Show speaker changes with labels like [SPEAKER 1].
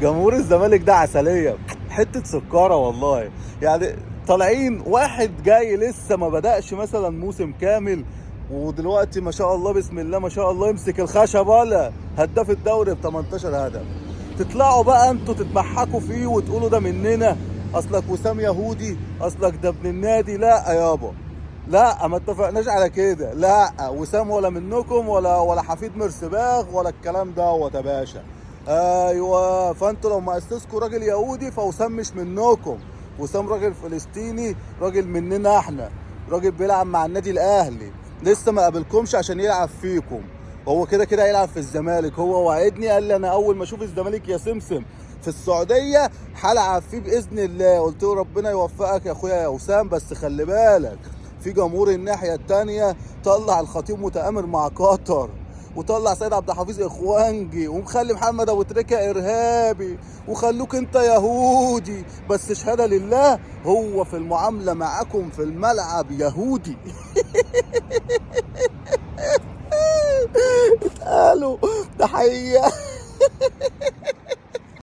[SPEAKER 1] جمهور الزمالك ده عسلية، حتة سكارة والله. يعني طالعين واحد جاي لسه ما بدأش مثلا موسم كامل، ودلوقتي ما شاء الله بسم الله ما شاء الله يمسك الخشب ولا هداف الدوري ب 18 هدف. تطلعوا بقى انتوا تتمحكوا فيه وتقولوا ده مننا، اصلك وسام يهودي، اصلك ده ابن النادي. لا يابا، لا، ما اتفقناش على كده. لا وسام ولا منكم ولا حفيد مرسباغ ولا الكلام دوت يا باشا. ايوه، فانتوا لو مؤسسكوا راجل يهودي فوسام مش منكم. وسام راجل فلسطيني، راجل مننا احنا، راجل بيلعب مع النادي الاهلي، لسه ما قابلكمش عشان يلعب فيكم. هو كده كده هيلعب في الزمالك. هو وعدني قال لي انا اول ما اشوف الزمالك يا سمسم في السعودية هلعب فيه باذن الله. قلت له ربنا يوفقك يا اخويا يا وسام، بس خلي بالك في جمهور الناحية التانية طلع الخطيب متآمر مع قطر، وطلع سيد عبد الحفيظ اخوانجي، ومخلي محمد ابو تريكه ارهابي، وخلوك انت يهودي. بس شهادة لله هو في المعاملة معاكم في الملعب يهودي. اتقالوا ده حقيقة.